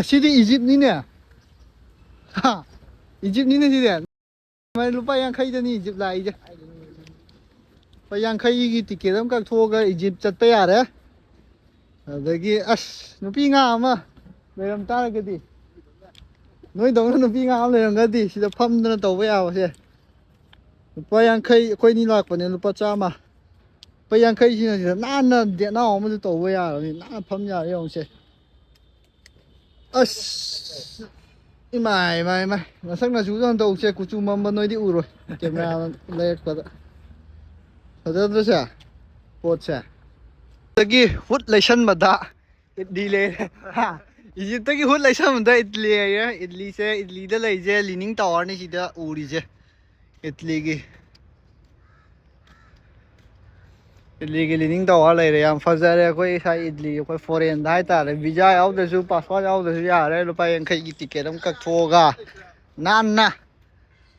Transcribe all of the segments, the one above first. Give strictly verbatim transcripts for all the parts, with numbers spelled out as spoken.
ꯁꯤꯗꯤ ꯏꯖꯤꯞꯅꯤꯅꯦ꯫ ꯍꯥ? ꯏꯖꯤꯞꯅꯤꯅꯦ ꯁꯤꯗꯤ꯫ ꯃꯥꯏ ꯂꯨꯄꯥ ꯌꯥꯡꯈꯩꯗꯅꯤ ꯏꯖꯤꯞ ꯂꯥꯛꯏꯁꯦ꯫ ꯂꯨꯄꯥ ꯌꯥꯡꯈꯩꯒꯤ ꯇꯤꯀꯦꯠ ꯑꯃ ꯀꯛꯊꯣꯛꯑꯒ ꯏꯖꯤꯞ ꯆꯠꯄ ꯌꯥꯔꯦ꯫ ꯑꯗꯒꯤ ꯑꯁ, ꯅꯨꯄꯤ ꯑꯉꯥꯡ ꯑꯃ ꯂꯩꯔꯝ ꯇꯥꯔꯒꯗꯤ, ꯅꯣꯏꯗꯧꯅ ꯅꯨꯄꯤ ꯑꯉꯥꯡ ꯑꯃ ꯂꯩꯔꯝꯒꯗꯤ ꯁꯤꯗ ꯐꯝꯗꯅ ꯇꯧꯕ ꯌꯥꯕꯁꯦ꯫ ꯂꯨꯄꯥ ꯌꯥꯡꯈꯩ, ꯑꯩꯈꯣꯏꯅꯤ ꯂꯥꯛꯄꯅꯦ, ꯂꯨꯄꯥ ꯆꯥꯝꯃ꯫ ꯂꯨꯄꯥ ꯌꯥꯡꯈꯩꯁꯤꯅ ꯁꯤꯗ ꯅꯥꯟꯅ ꯗꯦꯠꯅꯥꯎ ꯑꯃꯁꯨ ꯇꯧꯕ ꯌꯥꯔꯕꯅꯤ, ꯅꯥꯟꯅ ꯐꯝ ꯌꯥꯔꯦ ꯌꯦꯡꯉꯨꯁꯦ꯫ ꯑꯁ, ꯏꯃꯥꯏ, ꯏꯃꯥꯏ, ꯏꯃꯥꯏ, ꯃꯁꯛ ꯃꯆꯨꯗꯣ ꯍꯟꯗꯣꯛꯁꯦ, ꯀꯨꯆꯨ ꯃꯝꯕ ꯅꯣꯏꯗꯤ ꯎꯔꯣꯏ ꯀꯦꯃꯦꯔꯥ ꯂꯩꯔꯛꯄꯗ꯫ ꯐꯖꯗ꯭ꯔꯁꯦ ꯄꯣꯠꯁꯦ꯫ ꯑꯗꯒꯤ ꯍꯨꯠ ꯂꯩꯁꯟꯕꯗ ꯏꯗꯂꯤ ꯂꯩꯔꯦ꯫ ꯍꯥ? ꯏꯖꯤꯞꯇꯒꯤ ꯍꯨꯠ ꯂꯩꯁꯟꯕꯗ ꯏꯗꯂꯤ ꯂꯩꯔꯦ꯫ ꯏꯗꯂꯤꯁꯦ, ꯏꯗꯂꯤꯗ ꯂꯩꯁꯦ ꯂꯤꯅꯤꯡ ꯇꯥꯋꯔꯅꯤ ꯁꯤꯗ ꯎꯔꯤꯁꯦ꯫ ꯏꯗꯂꯤꯒꯤ, ꯏꯗꯂꯤꯒꯤ ꯂꯤꯅꯤꯡ ꯇꯥꯋꯔ ꯂꯩꯔꯦ꯫ ꯌꯥꯝ ꯐꯖꯔꯦ꯫ ꯑꯩꯈꯣꯏ ꯏꯁꯥ ꯏꯗꯂꯤ, ꯑꯩꯈꯣꯏ ꯐꯣꯔꯦꯟꯗ ꯍꯥꯏꯇꯥꯔꯦ, ꯚꯤꯖꯥ ꯌꯥꯎꯗ꯭ꯔꯁꯨ, ꯄꯥꯁꯄꯣꯔꯠ ꯌꯥꯎꯗ꯭ꯔꯁꯨ ꯌꯥꯔꯦ꯫ ꯂꯨꯄꯥ ꯌꯥꯡꯈꯩꯒꯤ ꯇꯤꯀꯦꯠ ꯑꯃ ꯀꯛꯊꯣꯛꯑꯒ ꯅꯥꯟꯅ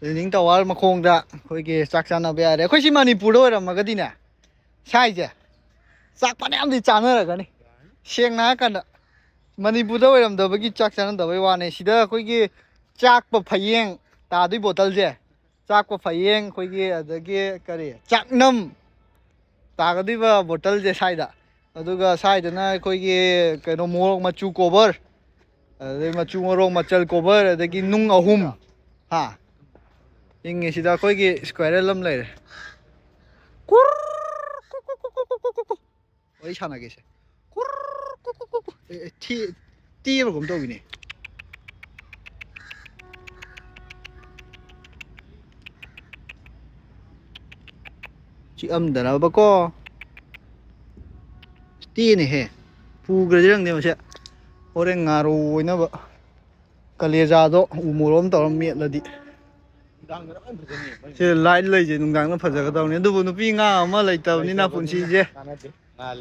ꯂꯤꯅꯤꯡ ꯇꯥꯋꯔ ꯃꯈꯣꯡꯗ ꯑꯩꯈꯣꯏꯒꯤ ꯆꯥꯛ ꯆꯥꯅꯕ ꯌꯥꯔꯦ꯫ ꯑꯩꯈꯣꯏ ꯁꯤ ꯃꯅꯤꯄꯨꯔꯗ ꯑꯣꯏꯔꯝꯃꯒꯗꯤꯅꯦ, ꯁꯥꯏꯁꯦ ꯆꯥꯛ ꯐꯅꯌꯥꯝꯗꯤ ꯆꯥꯅꯔꯒꯅꯤ꯫ ꯁꯦꯡꯅ ꯍꯥꯏꯔꯀꯥꯟꯗ ꯃꯅꯤꯄꯨꯔꯗ ꯑꯣꯏꯔꯝꯗꯕꯒꯤ ꯆꯥꯛ ꯆꯥꯅꯗꯕꯩ ꯋꯥꯅꯤ꯫ ꯁꯤꯗ ꯑꯩꯈꯣꯏꯒꯤ ꯆꯥꯛꯄ ꯐꯌꯦꯡ ꯇꯥꯗꯣꯏ ꯕꯣꯇꯜꯁꯦ, ꯆꯥꯛꯄ ꯐꯌꯦꯡ, ꯑꯩꯈꯣꯏꯒꯤ ꯑꯗꯒꯤ ꯀꯔꯤ, ꯆꯥꯛꯅꯝ ꯇꯥꯒꯗꯣꯏꯕ ꯕꯣꯇꯜꯁꯦ ꯁ꯭ꯋꯥꯏꯗ꯫ ꯑꯗꯨꯒ ꯁ꯭ꯋꯥꯏꯗꯅ ꯑꯩꯈꯣꯏꯒꯤ ꯀꯩꯅꯣ, ꯃꯣꯔꯣꯛ ꯃꯆꯨ ꯀꯣꯕꯔ, ꯑꯗꯩ ꯃꯆꯨ ꯃꯣꯔꯣꯛ ꯃꯆꯜ ꯀꯣꯕꯔ, ꯑꯗꯒꯤ ꯅꯨꯡ ꯑꯍꯨꯝ꯫ ꯍꯥ? ꯏꯪꯉꯦ꯫ ꯁꯤꯗ ꯑꯩꯈꯣꯏꯒꯤ ꯁ꯭ꯀ꯭ꯋꯥꯔꯦꯜ ꯑꯃ ꯂꯩꯔꯦ꯫ ꯀꯨꯔ ꯀꯨ ꯀꯨ ꯀꯨ ꯀꯨ ꯀꯨ ꯀꯨ꯫ ꯋꯥꯔꯤ ꯁꯥꯟꯅꯒꯦꯁꯦ꯫ ꯀꯨꯔ ꯀꯨ ꯀꯨ ꯀꯨ ꯀꯨ꯫ ꯑꯦ, ꯑꯦ, ꯊꯤ-, ꯇꯦꯕꯒꯨꯝ ꯇꯧꯋꯤꯅꯦ꯫ ꯆꯤꯛꯑꯝꯗꯅꯕꯀꯣ꯫ ꯇꯦꯅꯦꯍꯦ꯫ ꯄꯨꯈ꯭ꯔꯗꯤ ꯈꯪꯗꯦ ꯃꯁꯦ꯫ ꯍꯣꯔꯦꯟ ꯉꯥꯔꯧ ꯑꯣꯏꯅꯕ꯫ ꯀꯂꯦꯖꯥꯗꯣ ꯎ ꯃꯣꯔꯣꯛ ꯑꯃ ꯇꯧꯔ ꯃꯦꯠꯂꯗꯤ꯫ ꯁꯤ ꯂꯥꯏꯠ ꯂꯩꯁꯦ ꯅꯨꯡꯗꯥꯡꯗ ꯐꯖꯒꯗꯕꯅꯤ, ꯑꯗꯨꯕꯨ ꯅꯨꯄꯤ ꯑꯉꯥꯡ ꯑꯃ ꯂꯩꯇꯕꯅꯤꯅ ꯄꯨꯟꯁꯤꯁꯦ꯫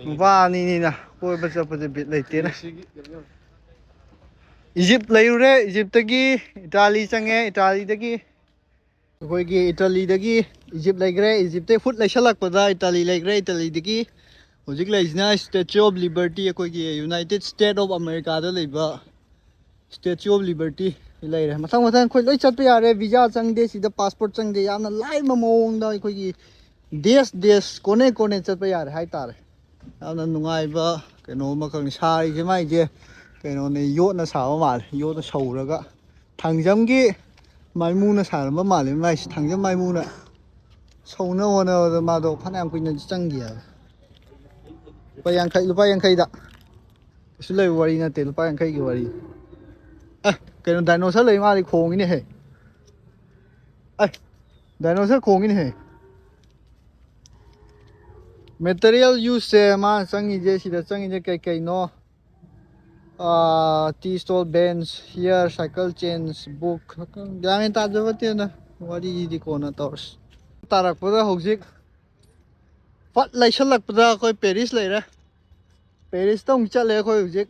ꯅꯨꯄꯥ ꯑꯅꯤꯅꯤꯅ ꯀꯣꯏꯕ ꯆꯠꯄꯁꯦ ꯕꯤꯠ ꯂꯩꯇꯦꯅ꯫ ꯏꯖꯤꯞ ꯂꯩꯔꯨꯔꯦ, ꯏꯖꯤꯞꯇꯒꯤ ꯏꯇꯥꯂꯤ ꯆꯪꯉꯦ, ꯏꯇꯥꯂꯤꯗꯒꯤ ꯑꯩꯈꯣꯏꯒꯤ ꯏꯇꯥꯂꯤꯗꯒꯤ ꯏꯖꯤꯞ ꯂꯩꯈ꯭ꯔꯦ, ꯏꯖꯤꯞꯇꯒꯤ ꯍꯨꯠ ꯂꯩꯁꯜꯂꯛꯄꯗ ꯏꯇꯥꯂꯤ ꯂꯩꯈ꯭ꯔꯦ꯫ ꯏꯇꯥꯂꯤꯗꯒꯤ ꯍꯧꯖꯤꯛ ꯂꯩꯔꯤꯁꯤꯅ Statue of Liberty, ꯑꯩꯈꯣꯏꯒꯤ United State of Americaꯗ ꯂꯩꯕ Statue of Liberty ꯂꯩꯔꯦ꯫ ꯃꯊꯪ ꯃꯊꯪ ꯑꯩꯈꯣꯏ ꯂꯣꯏ ꯆꯠꯄ ꯌꯥꯔꯦ꯫ ꯚꯤꯖꯥ ꯆꯪꯗꯦ ꯁꯤꯗ, ꯄꯥꯁꯄꯣꯔꯠ ꯆꯪꯗꯦ꯫ ꯌꯥꯝꯅ ꯂꯥꯏꯕ ꯃꯑꯣꯡꯗ ꯑꯩꯈꯣꯏꯒꯤ ꯗꯦꯁ ꯗꯦꯁ, ꯀꯣꯅꯦ ꯀꯣꯅꯦ ꯆꯠꯄ ꯌꯥꯔꯦ ꯍꯥꯏꯇꯥꯔꯦ꯫ ꯌꯥꯝꯅ ꯅꯨꯡꯉꯥꯏꯕ ꯀꯩꯅꯣ ꯑꯃꯈꯛꯅꯤ ꯁꯥꯔꯤꯁꯦ꯫ ꯃꯥꯏꯁꯦ ꯀꯩꯅꯣꯅꯦ, ꯌꯣꯠꯅ ꯁꯥꯕ ꯃꯥꯜꯂꯦ꯫ ꯌꯣꯠꯅ ꯁꯧꯔꯒ ꯊꯥꯡꯖꯝꯒꯤ ꯃꯥꯏꯃꯨꯅ ꯁꯥꯔꯝꯕ ꯃꯥꯜꯂꯦ꯫ ꯃꯥꯏꯁꯦ ꯊꯥꯡꯖꯝ ꯃꯥꯏꯃꯨꯅ ꯁꯧꯅꯕ ꯍꯣꯠꯅꯕꯗ ꯃꯥꯗꯣ ꯐꯅꯌꯥꯝ ꯀꯨꯏꯅ ꯆꯪꯈꯤ ꯍꯥꯏꯕ꯫ ꯂꯨꯄꯥ ꯌꯥꯡꯈꯩ, ꯂꯨꯄꯥ ꯌꯥꯡꯈꯩꯗ꯫ ꯀꯩꯁꯨ ꯂꯩꯕ ꯋꯥꯔꯤ ꯅꯠꯇꯦ, ꯂꯨꯄꯥ ꯌꯥꯡꯈꯩꯒꯤ ꯋꯥꯔꯤ꯫ ꯑꯦ, ꯀꯩꯅꯣ, ꯗꯥꯏꯅꯣꯁꯔ ꯂꯩ ꯃꯥꯜꯂꯦ, ꯈꯣꯡꯉꯤꯅꯦꯍꯦ꯫ ꯑꯦ, ꯗꯥꯏꯅꯣꯁꯔ ꯈꯣꯡꯉꯤꯅꯦꯍꯦ꯫ ꯃꯦꯇꯔꯤꯌꯦꯜ ꯌꯨꯁꯁꯦ ꯃꯥꯅ ꯆꯪꯉꯤꯁꯦ, ꯁꯤꯗ ꯆꯪꯉꯤꯁꯦ ꯀꯩ ꯀꯩꯅꯣ? ꯇꯤ ꯁ꯭ꯇꯣꯜ, ꯕꯦꯟꯁ, ꯍꯤꯌꯔ, ꯁꯥꯏꯀꯜ ꯆꯦꯟꯖ, ꯕꯨꯛ, ꯒ꯭ꯌꯥꯟ ꯃꯦꯟ ꯇꯥꯖꯕ ꯅꯠꯇꯦꯗ꯫ ꯋꯥꯔꯤꯗꯤ ꯀꯣꯟꯅ ꯇꯧꯔꯁꯤ꯫ ꯇꯥꯔꯛꯄꯗ ꯍꯧꯖꯤꯛ ꯄꯠ ꯂꯩꯁꯜꯂꯛꯄꯗ ꯑꯩꯈꯣꯏ ꯄꯦꯔꯤꯁ ꯂꯩꯔꯦ꯫ ꯄꯦꯔꯤꯁꯇ ꯑꯃꯨꯛ ꯆꯠꯂꯦ ꯑꯩꯈꯣꯏ ꯍꯧꯖꯤꯛ꯫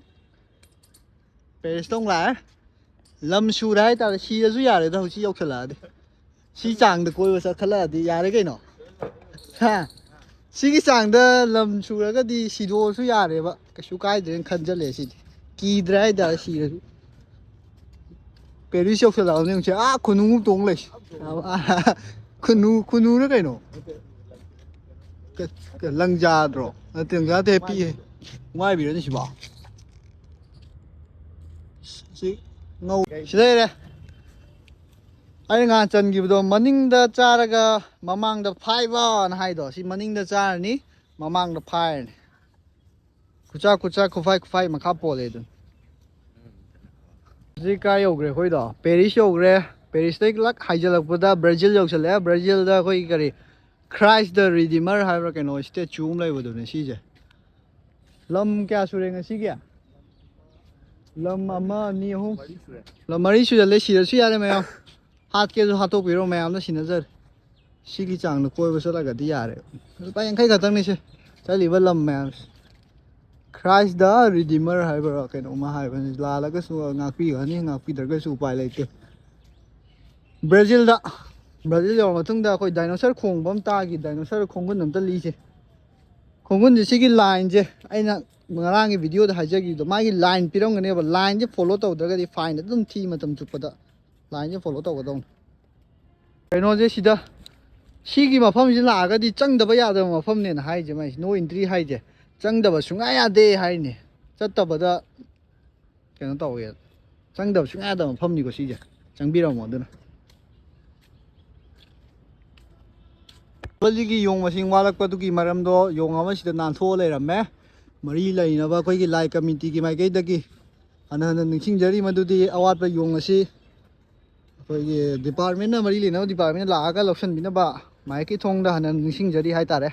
ꯄꯦꯔꯤꯁꯇ ꯑꯃꯨꯛ ꯂꯥꯛꯑꯦ꯫ ꯂꯝ ꯁꯨꯔꯦ ꯍꯥꯏꯇꯥꯔꯦ꯫ ꯁꯤꯔꯁꯨ ꯌꯥꯔꯦꯗ ꯍꯧꯖꯤꯛ ꯌꯧꯁꯜꯂꯛꯑꯗꯤ꯫ ꯁꯤ ꯆꯥꯡꯗ ꯀꯣꯏꯕ ꯆꯠꯈꯠꯂꯛꯑꯗꯤ ꯌꯥꯔꯦ ꯀꯩꯅꯣ꯫ ꯍꯥ? ꯁꯤꯒꯤ ꯆꯥꯡꯗ ꯂꯝ ꯁꯨꯔꯒꯗꯤ ꯁꯤꯗꯣꯛꯑꯁꯨ ꯌꯥꯔꯦꯕ꯫ ꯀꯩꯁꯨ ꯀꯥꯏꯗ꯭ꯔꯦꯅ ꯈꯟꯖꯜꯂꯛꯑꯦ ꯁꯤꯗꯤ꯫ ꯀꯤꯗ꯭ꯔꯦ ꯍꯥꯏꯇꯥꯔꯦ ꯁꯤꯔꯁꯨ꯫ ꯄꯦꯔꯤꯁ ꯌꯧꯁꯜꯂꯛꯑꯕꯅꯤ ꯍꯧꯖꯤꯛ꯫ ꯑꯥ ꯈꯨꯅꯨ ꯑꯃ ꯇꯣꯡ ꯂꯩ꯫ ꯈꯨꯅꯨ, ꯈꯨꯅꯨꯔ ꯀꯩꯅꯣ? ꯀ-, ꯀ-, ꯂꯪꯖꯥꯗ꯭ꯔꯣ? ꯅꯠꯇꯦ, ꯂꯪꯖꯥ ꯅꯠꯇꯦ, ꯄꯤꯛꯑꯦ꯫ ꯅꯨꯡꯉꯥꯏꯕꯤꯔꯅꯤ ꯁꯤꯕꯣ꯫ ꯁꯤ ꯉꯧ-, ꯁꯤ ꯂꯩꯔꯦ꯫ ꯑꯩꯅ ꯉꯍꯥꯟ ꯆꯟꯈꯤꯕꯗꯣ, "ꯃꯅꯤꯡꯗ ꯆꯥꯔꯒ ꯃꯃꯥꯡꯗ ꯐꯥꯏꯕꯅ" ꯍꯥꯏꯗꯣ, ꯁꯤ ꯃꯅꯤꯡꯗ ꯆꯥꯔꯅꯤ, ꯃꯃꯥꯡꯗ ꯐꯥꯏꯔꯅꯤ꯫ ꯈꯨꯆꯥ ꯈꯨꯆꯥ, ꯈꯨꯐꯥꯏ ꯈꯨꯐꯥꯏ ꯃꯈꯥ ꯄꯣꯜꯂꯦ ꯑꯗꯨꯝ꯫ ꯍꯧꯖꯤꯛ ꯀꯥꯏ ꯌꯧꯈ꯭ꯔꯦ ꯑꯩꯈꯣꯏꯗꯣ? ꯄꯦꯔꯤꯁ ꯌꯧꯈ꯭ꯔꯦ꯫ ꯄꯦꯔꯤꯁꯇꯩ ꯂꯛ ꯍꯥꯏꯖꯤꯜꯂꯛꯄꯗ ꯕ꯭ꯔꯥꯖꯤꯜ ꯌꯧꯁꯜꯂꯛꯑꯦ꯫ ꯕ꯭ꯔꯥꯖꯤꯜꯗ ꯑꯩꯈꯣꯏꯒꯤ ꯀꯔꯤ, ꯈ꯭ꯔꯥꯏꯁ ꯗ ꯔꯤꯗꯤꯃꯔ ꯍꯥꯏꯕ꯭ꯔꯥ ꯀꯩꯅꯣ, ꯁ꯭ꯇꯦꯆꯨ ꯑꯃ ꯂꯩꯕꯗꯨꯅꯦ ꯁꯤꯁꯦ꯫ ꯂꯝ ꯀꯌꯥ ꯁꯨꯔꯦ ꯉꯁꯤꯒꯤ? ꯂꯝ ꯑꯃ, ꯑꯅꯤ, ꯑꯍꯨꯝ꯫ ꯂꯝ ꯃꯔꯤ ꯁꯨꯖꯜꯂꯦ꯫ ꯁꯤꯔꯁꯨ ꯌꯥꯔꯦ ꯃꯌꯥꯝ꯫ ꯍꯥꯠꯀꯦꯁꯨ ꯍꯥꯠꯇꯣꯛꯄꯤꯔꯣ, ꯃꯌꯥꯝꯅ ꯁꯤꯟꯅꯖꯔꯦ꯫ ꯁꯤꯒꯤ ꯆꯥꯡꯗ ꯀꯣꯏꯕ ꯆꯠꯂꯒꯗꯤ ꯌꯥꯔꯦ꯫ ꯂꯨꯄꯥ ꯌꯥꯡꯈꯩ ꯈꯛꯇꯪꯅꯤꯁꯦ ꯆꯠꯂꯤꯕ ꯂꯝ ꯃꯌꯥꯝꯁꯦ꯫ ꯈ꯭ꯔꯥꯏꯁ ꯗ ꯔꯤꯗꯤꯃꯔ ꯍꯥꯏꯕ꯭ꯔꯥ ꯀꯩꯅꯣꯝꯃ ꯍꯥꯏꯕꯅꯤ꯫ ꯂꯥꯜꯂꯒꯁꯨ ꯉꯥꯛꯄꯤꯒꯅꯤ, ꯉꯥꯛꯄꯤꯗ꯭ꯔꯒꯁꯨ ꯎꯄꯥꯏ ꯂꯩꯇꯦ꯫ ꯕ꯭ꯔꯥꯖꯤꯜꯗ, ꯕ꯭ꯔꯥꯖꯤꯜ ꯌꯧꯔ ꯃꯇꯨꯡꯗ ꯑꯩꯈꯣꯏ ꯗꯥꯏꯅꯣꯁꯔ ꯈꯣꯡꯕ ꯑꯃ ꯇꯥꯈꯤ꯫ ꯗꯥꯏꯅꯣꯁꯔ ꯈꯣꯡꯒꯨꯟ ꯑꯝꯇ ꯂꯤꯁꯦ꯫ ꯈꯣꯡꯒꯨꯟꯁꯦ ꯁꯤꯒꯤ ꯂꯥꯏꯟꯁꯦ ꯑꯩꯅ ꯉꯔꯥꯡꯒꯤ ꯚꯤꯗꯤꯑꯣꯗ ꯍꯥꯏꯖꯈꯤꯕꯗꯣ, ꯃꯥꯒꯤ ꯂꯥꯏꯟ ꯄꯤꯔꯝꯒꯅꯦꯕ꯫ ꯂꯥꯏꯟꯁꯦ ꯐꯣꯂꯣ ꯇꯧꯗ꯭ꯔꯒꯗꯤ ꯐꯥꯏꯟ ꯑꯗꯨꯝ ꯊꯤ, ꯃꯇꯝ ꯆꯨꯞꯄꯗ ꯂꯥꯏꯟꯁꯦ ꯐꯣꯂꯣ ꯇꯧꯒꯗꯧꯅꯤ꯫ ꯀꯩꯅꯣꯁꯦ ꯁꯤꯗ, ꯁꯤꯒꯤ ꯃꯐꯝꯁꯤ ꯂꯥꯛꯑꯒꯗꯤ ꯆꯪꯗꯕ ꯌꯥꯗꯕ ꯃꯐꯝꯅꯦꯅ ꯍꯥꯏꯁꯦ, ꯃꯥꯏꯁꯦ ꯅꯣ ꯏꯟꯇ꯭ꯔꯤ ꯍꯥꯏꯁꯦ꯫ ꯆꯪꯗꯕ ꯁꯨꯡꯌꯥ ꯌꯥꯗꯦ ꯍꯥꯏꯅꯤ꯫ ꯆꯠꯇꯕꯗ ꯀꯩꯅꯣ ꯇꯧꯋꯦ, ꯆꯪꯗꯕ ꯁꯨꯡꯌꯥ ꯌꯥꯗꯕ ꯃꯐꯝꯅꯤꯀꯣ ꯁꯤꯁꯦ꯫ ꯆꯪꯕꯤꯔꯝꯃꯣ꯫ ꯑꯗꯨꯅ ꯍꯧꯖꯤꯛꯀꯤ ꯌꯣꯡ ꯃꯁꯤꯡ ꯋꯥꯠꯂꯛꯄꯗꯨꯒꯤ ꯃꯔꯝꯗꯣ, ꯌꯣꯡ ꯑꯃꯁꯤꯗ ꯅꯥꯟꯊꯣꯛꯑ ꯂꯩꯔꯝꯃꯦ꯫ ꯃꯔꯤ ꯂꯩꯅꯕ ꯑꯩꯈꯣꯏꯒꯤ ꯂꯥꯏ ꯀꯃꯤꯇꯤꯒꯤ ꯃꯥꯏꯀꯩꯗꯒꯤ ꯍꯟꯅ ꯍꯟꯅ ꯅꯤꯡꯁꯤꯡꯖꯔꯤ꯫ ꯃꯗꯨꯗꯤ ꯑꯋꯥꯠꯄ ꯌꯣꯡ ꯑꯁꯤ ꯑꯩꯈꯣꯏꯒꯤ ꯗꯤꯄꯥꯔꯠꯃꯦꯟꯅ, ꯃꯔꯤ ꯂꯩꯅꯕ ꯗꯤꯄꯥꯔꯠꯃꯦꯟꯅ ꯂꯥꯛꯑꯒ ꯂꯧꯁꯤꯟꯕꯤꯅꯕ ꯃꯥꯏꯀꯩ ꯊꯣꯡꯗ ꯍꯟꯅ ꯅꯤꯡꯁꯤꯡꯖꯔꯤ ꯍꯥꯏꯇꯥꯔꯦ꯫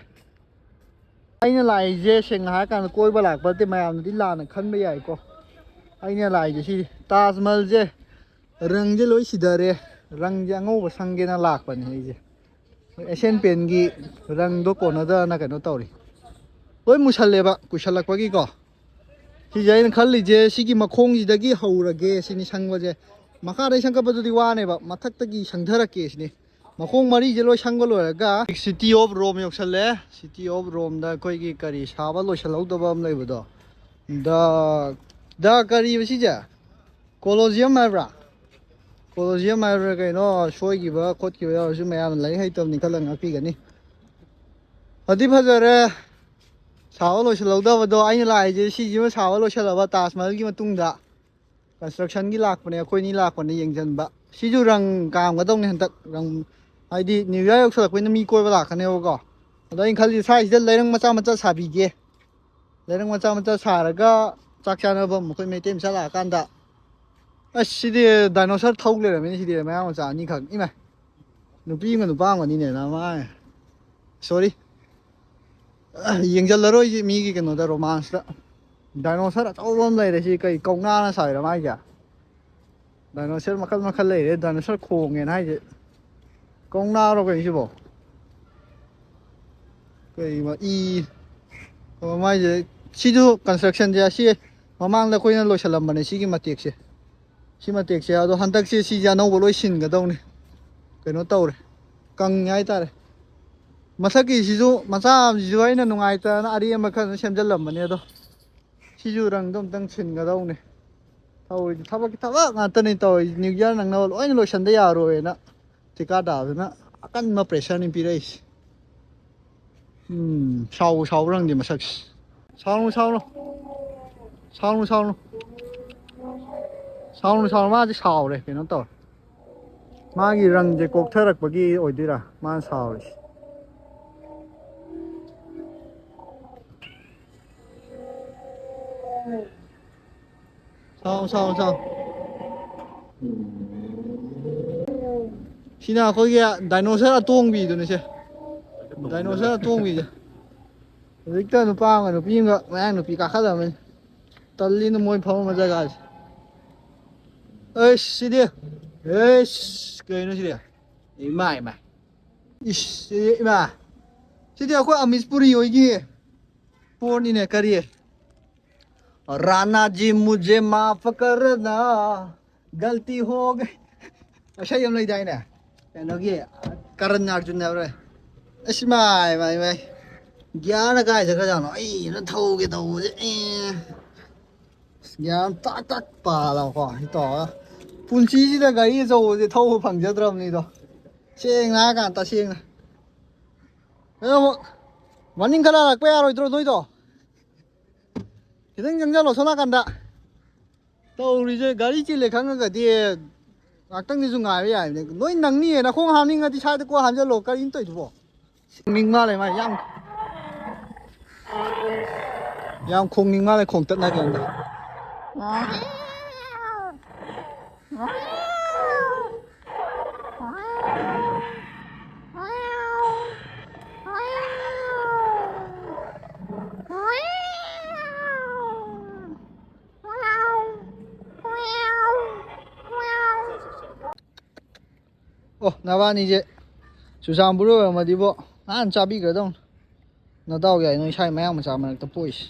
ꯑꯩꯅ ꯂꯥꯛꯏꯁꯦ ꯁꯦꯡꯅ ꯍꯥꯏꯔꯀꯥꯟꯗ ꯀꯣꯏꯕ ꯂꯥꯛꯄ ꯅꯠꯇꯦ, ꯃꯌꯥꯝꯅꯗꯤ ꯂꯥꯟꯅ ꯈꯟꯕ ꯌꯥꯏꯀꯣ꯫ ꯑꯩꯅ ꯂꯥꯛꯏꯁꯦ ꯁꯤ ꯇꯥꯖ ꯃꯍꯜꯁꯦ ꯔꯪꯁꯦ ꯂꯣꯏ ꯁꯤꯊꯔꯦ, ꯔꯪꯁꯦ ꯑꯉꯧꯕ ꯁꯪꯒꯦꯅ ꯂꯥꯛꯄꯅꯦ ꯑꯩꯁꯦ꯫ ꯑꯦꯁꯤꯌꯟ ꯄꯦꯟꯒꯤ ꯔꯪꯗꯣ ꯀꯣꯟꯅꯗꯅ ꯀꯩꯅꯣ ꯇꯧꯔꯤ, ꯂꯣꯏ ꯃꯨꯁꯜꯂꯦꯕ ꯀꯨꯏꯁꯜꯂꯛꯄꯒꯤꯀꯣ꯫ ꯁꯤꯁꯦ ꯑꯩꯅ ꯈꯜꯂꯤꯁꯦ, ꯁꯤꯒꯤ ꯃꯈꯣꯡꯁꯤꯗꯒꯤ ꯍꯧꯔꯒꯦ ꯁꯤꯅꯤ ꯁꯪꯕꯁꯦ꯫ ꯃꯈꯥꯗꯩ ꯁꯪꯒꯠꯄꯗꯨꯗꯤ ꯋꯥꯅꯦꯕ, ꯃꯊꯛꯇꯒꯤ ꯁꯪꯊꯔꯛꯀꯦ ꯁꯤꯅꯤ꯫ ꯃꯈꯣꯡ ꯃꯔꯤꯁꯦ ꯂꯣꯏ ꯁꯪꯕ ꯂꯣꯏꯔꯒ City of Rome ꯌꯧꯁꯜꯂꯦ꯫ City of Romeꯗ ꯑꯩꯈꯣꯏꯒꯤ ꯀꯔꯤ ꯁꯥꯕ ꯂꯣꯏꯁꯜꯍꯧꯗꯕ ꯑꯃ ꯂꯩꯕꯗꯣ, ꯗ ꯗ ꯀꯔꯤꯕ ꯁꯤꯁꯦ, ꯀꯣꯂꯣꯖꯤꯌꯝ ꯍꯥꯏꯕ꯭ꯔꯥ? ꯀꯣꯂꯣꯖꯤꯌꯝ ꯍꯥꯏꯕ꯭ꯔꯥ ꯀꯩꯅꯣ, ꯁꯣꯏꯈꯤꯕ ꯈꯣꯠꯈꯤꯕ ꯌꯥꯎꯔꯁꯨ ꯃꯌꯥꯝꯅ ꯂꯥꯏꯔꯤꯛ ꯍꯩꯇꯕꯅꯤ ꯈꯜꯂꯒ ꯉꯥꯛꯄꯤꯒꯅꯤ꯫ ꯐꯗꯤ ꯐꯖꯔꯦ꯫ ꯁꯥꯕ ꯂꯣꯏꯁꯤꯜꯍꯧꯗꯕꯗꯣ, ꯑꯩꯅ ꯂꯥꯛꯏꯁꯦ ꯁꯤꯁꯤꯃ ꯁꯥꯕ ꯂꯣꯏꯁꯤꯜꯂꯕ ꯇꯥꯖ ꯃꯍꯜꯒꯤ ꯃꯇꯨꯡꯗ꯫ ꯀꯟꯁꯇ꯭ꯔꯛꯁꯟꯒꯤ ꯂꯥꯛꯄꯅꯦ, ꯑꯩꯈꯣꯏꯅꯤ ꯂꯥꯛꯄꯅꯦ ꯌꯦꯡꯁꯤꯟꯕ꯫ ꯁꯤꯁꯨ ꯔꯪ ꯀꯥꯝꯒꯗꯧꯅꯦ ꯍꯟꯗꯛ꯫ ꯔꯪ ꯍꯥꯏꯗꯤ ꯅ꯭ꯌꯨ ꯌꯥꯔ ꯌꯧꯁꯜꯂꯛꯄꯅꯤꯅ ꯃꯤ ꯀꯣꯏꯕ ꯂꯥꯛꯀꯅꯦꯕꯀꯣ꯫ ꯑꯗꯣ ꯑꯩꯅ ꯈꯜꯂꯤ ꯁ꯭ꯋꯥꯏꯁꯤꯗ ꯂꯩꯔꯪ ꯃꯆꯥ ꯃꯆꯥ ꯁꯥꯕꯤꯒꯦ꯫ ꯂꯩꯔꯪ ꯃꯆꯥ ꯃꯆꯥ ꯁꯥꯔꯒ ꯆꯥꯛ ꯆꯥꯅꯕ ꯑꯩꯈꯣꯏ ꯃꯩꯇꯩ ꯃꯆꯥ ꯂꯥꯛꯑꯀꯥꯟꯗ꯫ ꯑꯁ, ꯁꯤꯗꯤ ꯗꯥꯏꯅꯣꯁꯔ ꯊꯧ ꯂꯩꯔꯝꯃꯤꯅꯦ ꯁꯤꯗꯤ, ꯃꯌꯥꯡ ꯃꯆꯥ ꯑꯅꯤꯈꯛ꯫ ꯏꯃꯥ, ꯅꯨꯄꯤ ꯑꯃꯒ ꯅꯨꯄꯥ ꯑꯃꯒꯅꯤꯅꯦ, ꯅꯃꯥꯏ꯫ ꯁꯣꯔꯤ꯫ ꯌꯦꯡꯁꯤꯜꯂꯔꯣꯏꯁꯤ ꯃꯤꯒꯤ ꯀꯩꯅꯣꯗ, ꯔꯣꯃꯥꯟꯁꯇ꯫ ꯗꯥꯏꯅꯣꯁꯔ ꯑꯆꯧꯕ ꯑꯃ ꯂꯩꯔꯦ꯫ ꯁꯤ ꯀꯩ ꯀꯧꯅꯥꯅ ꯁꯥꯏꯔꯣ ꯃꯥꯏꯁꯦ? ꯗꯥꯏꯅꯣꯁꯔ ꯃꯈꯜ ꯃꯈꯜ ꯂꯩꯔꯦ꯫ ꯗꯥꯏꯅꯣꯁꯔ ꯈꯣꯡꯉꯦꯅ ꯍꯥꯏꯁꯦ ꯀꯧꯅꯥꯔꯣ ꯀꯩꯅꯣ ꯁꯤꯕꯣ? ꯀꯩ ꯃ-, ꯏ-, ꯑꯣ, ꯃꯥꯏꯁꯦ, ꯁꯤꯁꯨ ꯀꯟꯁꯇ꯭ꯔꯛꯁꯟꯁꯦ ꯑꯁꯤ ꯃꯃꯥꯡꯗ ꯑꯩꯈꯣꯏꯅ ꯂꯣꯏꯁꯤꯜꯂꯝꯕꯅꯦ ꯁꯤꯒꯤ ꯃꯇꯦꯛꯁꯦ꯫ ꯁꯤ ꯃꯇꯦꯛꯁꯦ꯫ ꯑꯗꯣ ꯍꯟꯗꯛꯁꯦ ꯁꯤꯁꯦ ꯑꯅꯧꯕ ꯂꯣꯏ ꯁꯤꯟꯒꯗꯧꯅꯤ꯫ ꯀꯩꯅꯣ ꯇꯧꯔꯦ, ꯀꯪꯉꯦ ꯍꯥꯏꯇꯥꯔꯦ꯫ ꯃꯊꯛꯀꯤꯁꯤꯁꯨ, ꯃꯆꯥ ꯑꯃꯁꯤꯁꯨ ꯑꯩꯅ ꯅꯨꯡꯉꯥꯏꯇꯅ ꯑꯔꯦꯝꯕ ꯈꯔ ꯁꯦꯝꯖꯤꯜꯂꯝꯕꯅꯦ꯫ ꯑꯗꯣ ꯁꯤꯁꯨ ꯔꯪꯗꯣ ꯑꯝꯇꯪ ꯁꯤꯟꯒꯗꯧꯅꯦ꯫ ꯇꯧꯔꯤꯁꯦ ꯊꯕꯛꯀꯤ ꯊꯕꯛ ꯉꯥꯛꯇꯅꯦ ꯇꯧꯔꯤꯁꯦ꯫ ꯅ꯭ꯌꯨ ꯌꯥꯔ ꯅꯪꯅꯕ ꯂꯣꯏꯅ ꯂꯣꯏꯁꯟꯗ ꯌꯥꯔꯣꯏꯅ ꯊꯤꯀꯥꯗꯥꯔꯗꯨꯅ ꯑꯀꯟꯕ ꯄ꯭ꯔꯦꯁꯔꯅꯤ ꯄꯤꯔꯛꯏꯁꯦ꯫ ꯎꯝ, ꯁꯥꯎꯕꯨ ꯁꯥꯎꯕ꯭ꯔ ꯈꯪꯗꯦ ꯃꯁꯛꯁꯦ꯫ ꯁꯥꯎꯅꯨ, ꯁꯥꯎꯅꯨ꯫ ꯁꯥꯎꯅꯨ, ꯁꯥꯎꯅꯨ꯫ ꯁꯥꯎꯅꯨ, ꯁꯥꯎꯅꯨ꯫ ꯃꯥꯗꯤ ꯁꯥꯎꯔꯦ, ꯀꯩꯅꯣ ꯇꯧꯔꯦ꯫ ꯃꯥꯒꯤ ꯔꯪꯁꯦ ꯀꯣꯛꯊꯔꯛꯄꯒꯤ ꯑꯣꯏꯗꯣꯏꯔꯥ ꯃꯥꯅ ꯁꯥꯎꯔꯤꯁꯦ? ꯁꯥꯎ, ꯁꯥꯎ, ꯁꯥꯎ꯫ ꯁꯤꯅ ꯑꯩꯈꯣꯏꯒꯤ ꯗꯥꯏꯅꯣꯁꯔ ꯑꯇꯣꯡꯕꯤꯗꯨꯅꯤꯁꯦ꯫ ꯗꯥꯏꯅꯣꯁꯔ ꯑꯇꯣꯡꯕꯤꯁꯦ꯫ ꯍꯧꯖꯤꯛꯇ ꯅꯨꯄꯥ ꯑꯃꯒ ꯅꯨꯄꯤ ꯑꯃꯒ ꯃꯌꯥꯡ ꯅꯨꯄꯤ ꯀꯥꯈꯠꯂꯝꯃꯅꯤ꯫ ꯇꯜꯂꯤꯅ ꯃꯣꯏ ꯐꯝꯃꯝꯕ ꯖꯒꯥꯁꯦ꯫ ꯑꯩꯁ, ꯁꯤꯗꯤ꯫ ꯑꯩꯁ, ꯀꯩꯅꯣ ꯁꯤꯗꯤ? ꯏꯃꯥ, ꯏꯃꯥ꯫ ꯏꯁ, ꯁꯤꯗꯤ ꯏꯃꯥ꯫ ꯁꯤꯗꯤ ꯑꯩꯈꯣꯏ ꯑꯃꯤꯁ ꯄꯨꯔꯤ ꯍꯣꯏꯒꯤ ꯄꯣꯠꯅꯤꯅꯦ, ꯀꯔꯤ? ꯔꯥꯅꯥ ꯖꯤ ꯃꯨꯖꯦ ꯃꯥꯐ ꯀꯔꯅꯥ, ꯒꯜꯇꯤ ꯍꯣ ꯒꯏ꯫ ꯏꯁꯩ ꯑꯃ ꯂꯩꯗꯥꯏꯅꯦ? ꯀꯩꯅꯣꯒꯤ, ꯀꯔꯟ ꯑꯔꯖꯨꯟ ꯍꯥꯏꯕ꯭ꯔꯥ? ꯑꯁ, ꯃꯥꯏ, ꯃꯥꯏ, ꯃꯥꯏ꯫ ꯒ꯭ꯌꯥꯔꯅ ꯀꯥꯏ ꯆꯠꯈ꯭ꯔꯖꯥꯠꯅꯣ? ꯑꯩꯅ ꯊꯧꯒꯦ ꯇꯧꯕꯁꯦ, ꯑꯦ꯫ ꯑꯁ, ꯒ꯭ꯌꯥꯔ ꯇꯛ ꯇꯛ ꯄꯥꯜꯂꯕꯀꯣ, ꯁꯤ ꯇꯧꯔꯒ꯫ ꯄꯨꯟꯁꯤꯁꯤꯗ ꯒꯥꯔꯤ ꯑꯆꯧꯕꯁꯦ ꯊꯧꯕ ꯐꯪꯖꯗ꯭ꯔꯕꯅꯤꯗꯣ꯫ ꯁꯦꯡꯅ ꯍꯥꯏꯔꯀꯥꯟꯗ, ꯇꯁꯦꯡꯅ꯫ ꯑꯗꯣ ꯑꯃꯨꯛ ꯃꯅꯤꯡ ꯈꯔ ꯍꯜꯂꯛꯄ ꯌꯥꯔꯣꯏꯗ꯭ꯔꯣ ꯅꯣꯏꯗꯣ? ꯈꯤꯇꯪ ꯆꯪꯁꯜꯂꯣ ꯁꯣꯝ ꯅꯥꯀꯟꯗ꯫ ꯇꯧꯔꯤꯁꯦ, ꯒꯥꯔꯤ ꯆꯤꯜꯂꯦ ꯈꯪꯉꯒꯗꯤ ꯉꯥꯛꯇꯪꯗꯤꯁꯨ ꯉꯥꯏꯕ ꯌꯥꯏꯕꯅꯦ꯫ ꯅꯣꯏ ꯅꯪꯅꯤꯌꯦ, ꯅꯈꯣꯡ ꯍꯥꯝꯅꯤꯡꯉꯗꯤ ꯁ꯭ꯋꯥꯏꯗ ꯀꯣꯛ ꯍꯥꯝꯖꯜꯂꯣ꯫ ꯀꯔꯤꯅꯣ ꯇꯧꯔꯤꯗꯨꯕꯣ? ꯈꯣꯡꯅꯤꯡ ꯃꯥꯜꯂꯦ ꯃꯥ ꯌꯥꯝ, ꯌꯥꯝ ꯈꯣꯡꯅꯤꯡ ꯃꯥꯜꯂꯦ, ꯈꯣꯡꯇꯠꯅꯒꯦ ꯑꯝꯇ꯫ ꯑꯣ, ꯅꯕꯥꯅꯤꯁꯦ ꯆꯨꯔꯆꯥꯟꯄꯨꯔ ꯑꯣꯏꯔꯝꯃꯗꯤꯕꯣ, ꯅꯍꯥꯟ ꯆꯥꯕꯤꯈ꯭ꯔꯗꯧꯅꯤ꯫ ꯅꯗꯥꯎ ꯌꯥꯏ ꯅꯣꯏ ꯁ꯭ꯋꯥꯏ ꯃꯌꯥꯡ ꯃꯆꯥ ꯃꯔꯛꯇ ꯄꯣꯛꯏꯁꯦ꯫